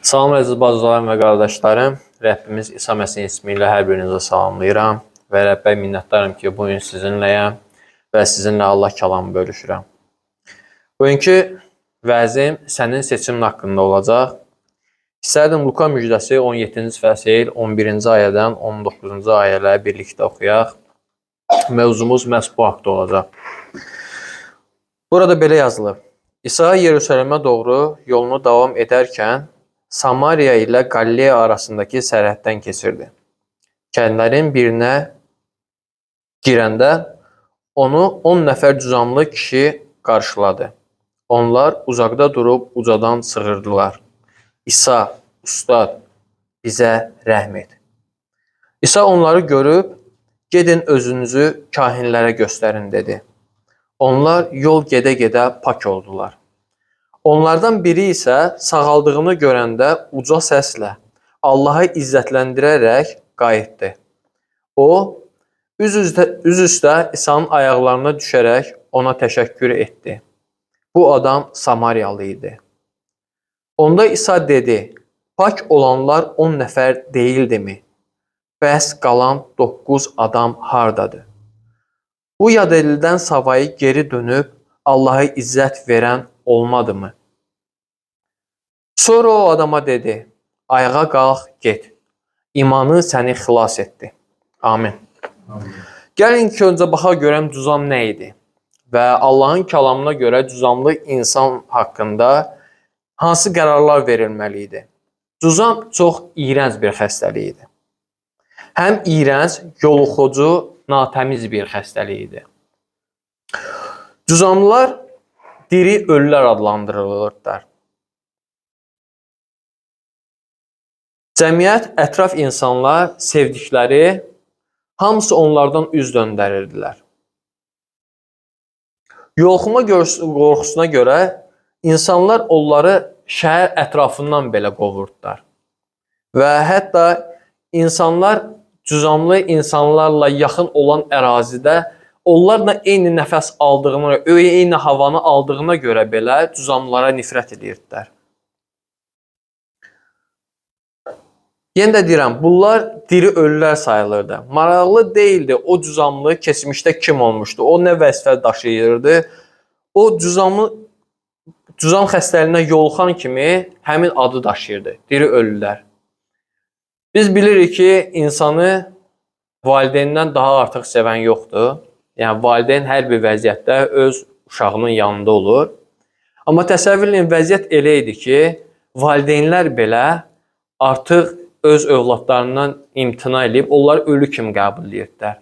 Salam əziz bacılarım və qardaşlarım. Rəbbimiz İsa Məsih ismi ilə hər birinizə salamlayıram və Rəbbə minnətdaram ki, bu gün sizinləyəm və sizinlə Allah kəlamı bölüşürəm. Bugünkü vəzim sənin seçimin haqqında olacaq. İstərdim Luka müjdəsi 17-ci fəsil 11-ci ayədən 19-cu ayələri birlikdə oxuyaq. Mövzumuz məhz bu haqda olacaq. Burada belə yazılıb. İsa Yerusəlimə doğru yolunu davam edərkən Samariya ilə Qalileya arasındakı sərhəddən keçirdi. Kəndlərin birinə girəndə onu 10 nəfər cüzamlı kişi qarşıladı. Onlar uzaqda durub ucadan çığırdılar. İsa, ustad, bizə rəhm et. İsa onları görüb, gedin özünüzü kahinlərə göstərin dedi. Onlar yol gedə-gedə pak oldular. Onlardan biri isə sağaldığını görəndə uca səslə Allahı izzətləndirərək qayıtdı. O, üz üstə İsa'nın ayaqlarına düşərək ona təşəkkür etdi. Bu adam Samariyalı idi. Onda İsa dedi, pak olanlar 10 nəfər deyildimi? Bəs qalan 9 adam hardadır? Bu yad edildən savayı geri dönüb Allahı izzət verən olmadı mı? Sonra o adama dedi, ayağa qalx, get. İmanı səni xilas etdi. Amin. Amin. Gəlin ki, öncə baxaq görəm cüzam nə idi və Allahın kəlamına görə cüzamlı insan haqqında hansı qərarlar verilməli idi? Cüzam çox iyrənc bir xəstəlik idi. Həm iyrənc, yoluxucu, natəmiz bir xəstəlik idi. Cüzamlılar diri ölülər adlandırılırdılar. Cəmiyyət, ətraf insanlar, sevdikləri hamısı onlardan üz döndərirdilər. Yoluxma qorxusuna görə insanlar onları şəhər ətrafından belə qovurdular. Və hətta insanlar cüzamlı insanlarla yaxın olan ərazidə onlarla eyni nəfəs aldığına, eyni havanı aldığına görə belə cüzamlılara nifrət edirdilər. Yenə də deyirəm, bunlar diri ölülər sayılırdı. Maraqlı deyildi o cüzamlı keçmişdə kim olmuşdu, o nə vəzifə daşıyırdı. O cüzam xəstəliyinə yoluxan kimi həmin adı daşıyırdı, diri ölülər. Biz bilirik ki, insanı valideynindən daha artıq sevən yoxdur. Yəni, valideyn hər bir vəziyyətdə öz uşağının yanında olur. Amma təsəvvür edin, vəziyyət elə idi ki, valideynlər belə artıq öz övladlarından imtina edib, onları ölü kimi qəbul edirdilər.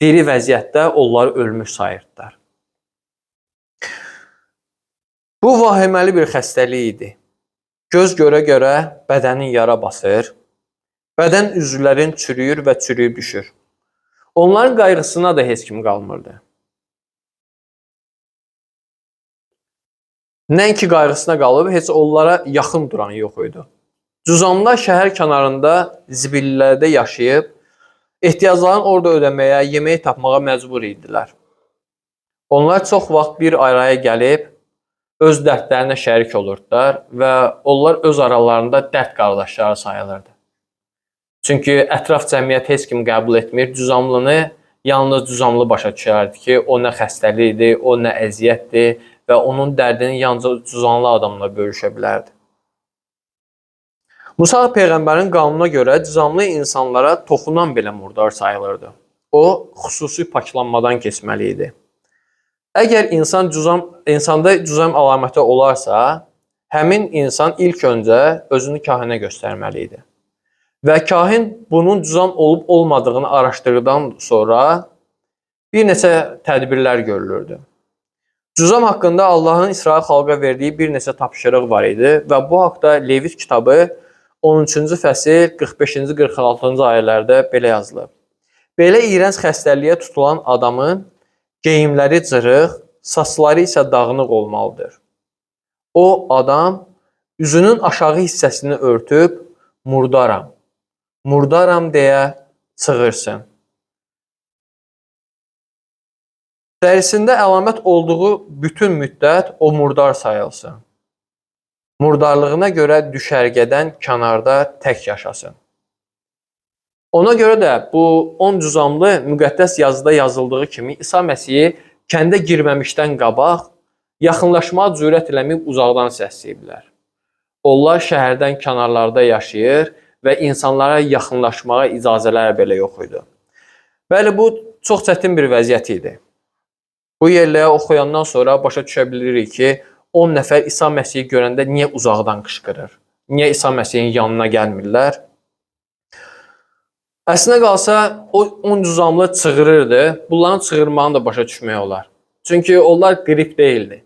Diri vəziyyətdə onları ölmüş sayırdılar. Bu vahiməli bir xəstəlik idi. Göz görə-görə bədənin yara basır, bədən üzvlərin çürüyür və çürüyüb düşür. Onların qayğısına da heç kim qalmırdı. Nəinki qayğısına qalıb, heç onlara yaxın duran yox idi. Cüzamlar şəhər kənarında zibillərdə yaşayıb, ehtiyaclarını orada ödəməyə, yemək tapmağa məcbur idilər. Onlar çox vaxt bir araya gəlib, öz dərdlərinə şərik olurdular və onlar öz aralarında dərd qardaşları sayılırdı. Çünki ətraf cəmiyyət heç kim qəbul etmir. Cüzamlını yalnız cüzamlı başa düşərdi ki, o nə xəstəlik idi, o nə əziyyətdir və onun dərdini yalnız cüzamlı adamla bölüşə bilərdi. Musa peyğəmbərin qanununa görə cüzamlı insanlara toxunan belə murdar sayılırdı. O, xüsusi paklanmadan keçməli idi. Əgər insanda cüzam əlaməti olarsa, həmin insan ilk öncə özünü kahinə göstərməli idi. Və kahin bunun cüzam olub olmadığını araşdırdıqdan sonra bir neçə tədbirlər görülürdü. Cüzam haqqında Allahın İsrail xalqa verdiyi bir neçə tapşırıq var idi və bu haqda Levit kitabı 13-cü fəsil 45-ci 46-cı ayələrdə belə yazılıb. Belə iyrənc xəstəliyə tutulan adamın geyimləri cırıq, saçları isə dağınıq olmalıdır. O adam üzünün aşağı hissəsini örtüb murdaram, murdaram deyə çığırsın. Dərisində əlamət olduğu bütün müddət o murdar sayılsın. Murdarlığına görə düşərgədən kənarda tək yaşasın. Ona görə də bu 10 cüzamlı müqəddəs yazıda yazıldığı kimi İsa Məsihi kəndə girməmişdən qabaq yaxınlaşmağa cürət eləməyib uzaqdan səsləyiblər. Onlar şəhərdən kənarlarda yaşayır və insanlara yaxınlaşmağa icazələri belə yox idi. Bəli, bu çox çətin bir vəziyyət idi. Bu yerləri oxuyandan sonra başa düşə bilirik ki, 10 nəfər İsa Məsihi görəndə niyə uzaqdan qışqırır? Niyə İsa Məsihin yanına gəlmirlər? Əslində qalsa, o 10 cüzamlı çığırırdı. Bunların çığırmağını da başa düşmək olar. Çünki onlar qrip deyildi.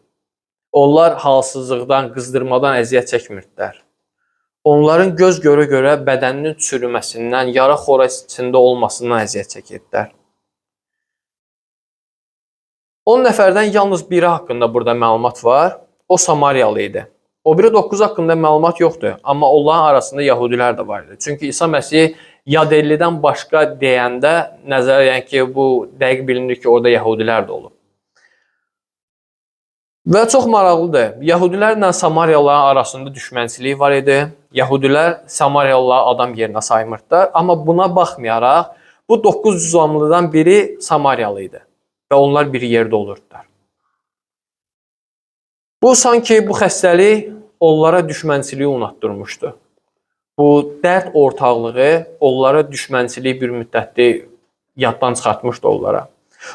Onlar halsızlıqdan, qızdırmadan əziyyət çəkmirdilər. Onların göz görə-görə bədəninin çürüməsindən, yara xora içində olmasından əziyyət çəkirdilər. 10 nəfərdən yalnız biri haqqında burada məlumat var. O Samariyalı idi. O biri 9 haqqında məlumat yoxdur, amma onların arasında yəhudilər də var idi. Çünki İsa Məsih Yadellidən başqa deyəndə nəzərə, yəni ki, bu dəqiq bilinir ki, orada yəhudilər də olub. Və çox maraqlıdır. Yəhudilərlə Samariyalıların arasında düşmənçilik var idi. Yəhudilər Samariyalıları adam yerinə saymırdılar, amma buna baxmayaraq bu 9 cüzamlıdan biri Samariyalı idi və onlar bir yerdə olurdular. Bu sanki bu xəstəlik onlara düşmənçiliyi unutdurmuşdu. Bu dərd ortaqlığı onlara düşmənçiliyi bir müddətli yaddan çıxartmışdı onlara.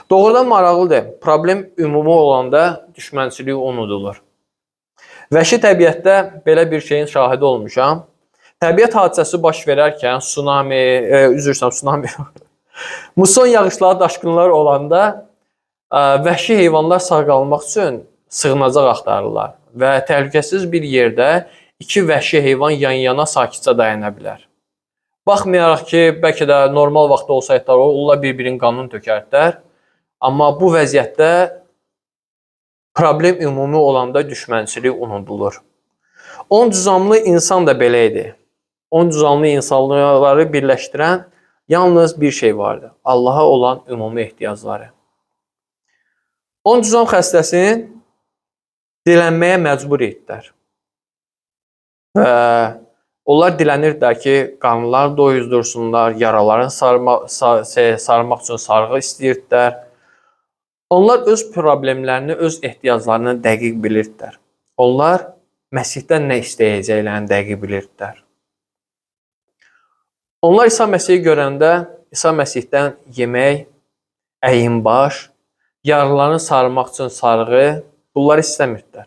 Doğrudan maraqlıdır. Problem ümumi olanda düşmənçilik unudulur. Vəhşi təbiətdə belə bir şeyin şahidi olmuşam. Təbiət hadisəsi baş verərkən tsunami, üzr istəyirəm, tsunami. Muson yağışları, daşqınlar olanda vəhşi heyvanlar sağ qalmaq üçün sığınacaq axtarırlar və təhlükəsiz bir yerdə iki vəhşi heyvan yan-yana sakitcə dayana bilər. Baxmayaraq ki, bəlkə də normal vaxtda olsaydılar, onlar bir-birinin qanını tökərdilər. Amma bu vəziyyətdə problem ümumi olanda düşmənçilik unudulur. 10 cüzamlı insan da belə idi. 10 cüzamlı insanları birləşdirən yalnız bir şey vardı. Allaha olan ümumi ehtiyacları. 10 cüzam xəstəsini dilənməyə məcbur etdilər. Və onlar dilənirdilər ki, qanlar doyuzdursunlar, yaralarını sarmaq üçün sarğı istəyirdilər. Onlar öz problemlərini, öz ehtiyaclarını dəqiq bilirdilər. Onlar Məsihdən nə istəyəcəklərini dəqiq bilirdilər. Onlar İsa Məsihi görəndə İsa Məsihdən yemək, əyinbaş, yaralarını sarmaq üçün sarğı, bunları istəmirdilər.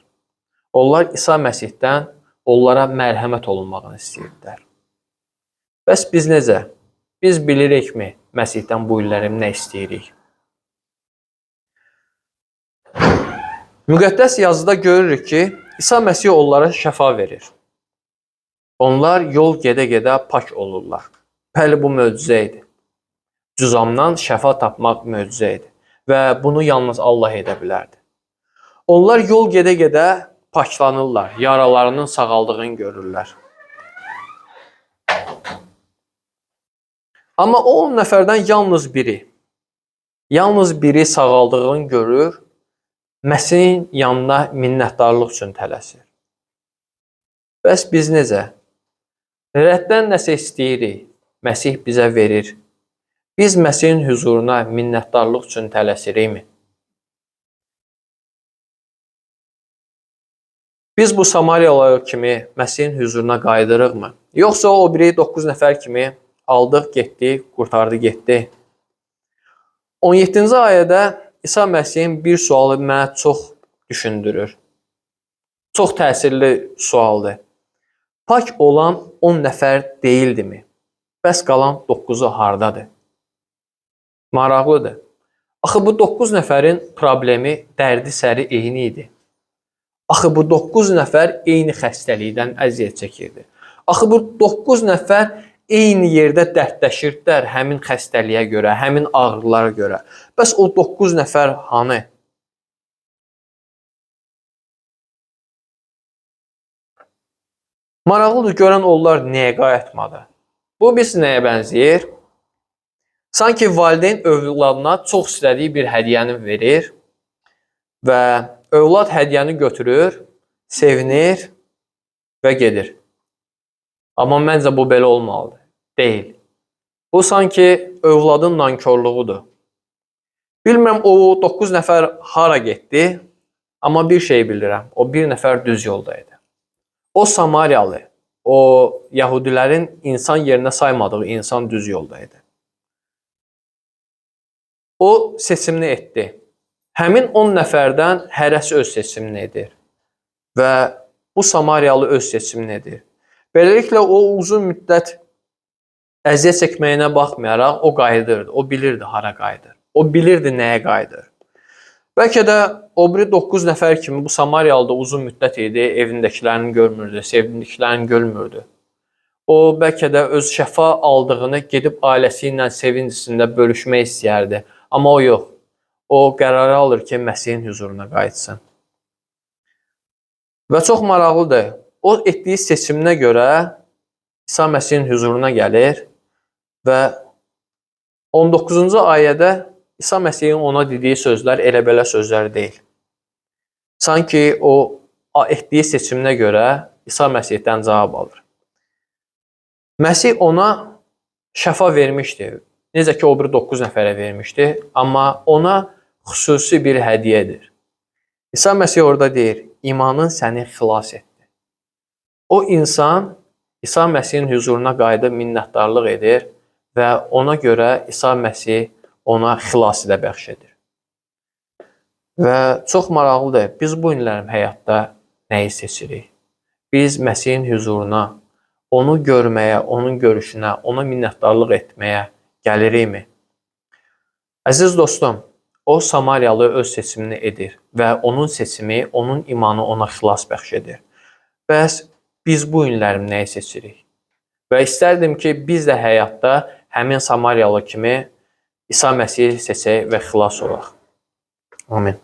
Onlar İsa Məsihdən onlara mərhəmət olunmağını istəyirdilər. Bəs biz necə? Biz bilirikmi Məsihdən bu illərim nə istəyirik? Müqəddəs yazıda görürük ki, İsa Məsih onlara şəfa verir. Onlar yol gedə-gedə pak olurlar. Bəli, bu möcüzə idi. Cüzamdan şəfa tapmaq möcüzə idi və bunu yalnız Allah edə bilərdi. Onlar yol gedə-gedə paklanırlar, yaralarının sağaldığını görürlər. Amma o 10 nəfərdən yalnız biri sağaldığını görür, Məsihin yanına minnətdarlıq üçün tələsir. Bəs biz necə? Rəbdən nəsə istəyirik, Məsih bizə verir. Biz Məsihin hüzuruna minnətdarlıq üçün tələsirikmi? Biz bu Samariyalılar kimi Məsihin hüzuruna qayıdırıqmı? Yoxsa o biri 9 nəfər kimi aldıq, getdi, qurtardı, getdi. 17-ci ayədə İsa Məsihin bir sualı mənə çox düşündürür. Çox təsirli sualdır. Pak olan 10 nəfər deyildimi? Bəs qalan 9-u hardadır? Maraqlıdır. Axı bu 9 nəfərin problemi, dərdi səri eyni idi. Axı bu 9 nəfər eyni xəstəlikdən əziyyət çəkirdi. Axı bu 9 nəfər eyni yerdə dərdləşirdilər həmin xəstəliyə görə, həmin ağrılara görə. Bəs o 9 nəfər hanı? Maraqlıdır, görən onlar niyə qayıtmadı? Bu biz nəyə bənzəyir? Sanki valideyn övladına çox istədiyi bir hədiyyəni verir və övlad hədiyyəni götürür, sevinir. Və gedir. Amma məncə bu belə olmalıdır. Deyil. Bu sanki övladın nankorluğudur. Bilmirəm o 9 nəfər hara getdi, amma bir şey bilirəm. O bir nəfər düz yolda idi. O Samariyalı, o Yahudilərin insan yerinə saymadığı insan düz yolda idi. O seçimini etdi. Həmin 10 nəfərdən hərəsi öz seçimini edir və bu Samariyalı öz seçimini edir. Beləliklə o uzun müddət əziyyət çəkməyinə baxmayaraq o qayıdırdı. O bilirdi hara qayıdır. O bilirdi nəyə qayıdır. Bəlkə də o biri 9 nəfər kimi bu Samariyalı da uzun müddət idi, evindəkilərini görmürdü, sevdiklərini görmürdü. O bəlkə də öz şəfa aldığını gedib ailəsi ilə sevinc içində bölüşmək istəyərdi. Amma o yox. O qərarı alır ki, Məsihin hüzuruna qayıtsın. Və çox maraqlıdır. O etdiyi seçiminə görə İsa Məsihin hüzuruna gəlir və 19-cu ayədə İsa Məsihin ona dediyi sözlər elə belə sözlər deyil. Sanki o etdiyi seçiminə görə İsa Məsihdən cavab alır. Məsih ona şəfa vermişdi. Necə ki o biri 9 nəfərə vermişdi, amma ona xüsusi bir hədiyyə edir. İsa Məsih orada deyir: "İmanın səni xilas etdi." O insan İsa Məsihin hüzuruna qayıdıb minnətdarlıq edir və ona görə İsa Məsih ona xilası da bəxş edir. Və çox maraqlıdır. Biz bu günlərim həyatda nəyi seçirik? Biz Məsihin hüzuruna, onu görməyə, onun görüşünə, ona minnətdarlıq etməyə gəlirikmi? Əziz dostum, o Samariyalı öz seçimini edir və onun seçimi, onun imanı ona xilas bəxş edir. Bəs biz bu günlərim nəyi seçirik? Və istərdim ki, biz də həyatda həmin Samariyalı kimi İsa Məsihi seçək və xilas olaq. Amin.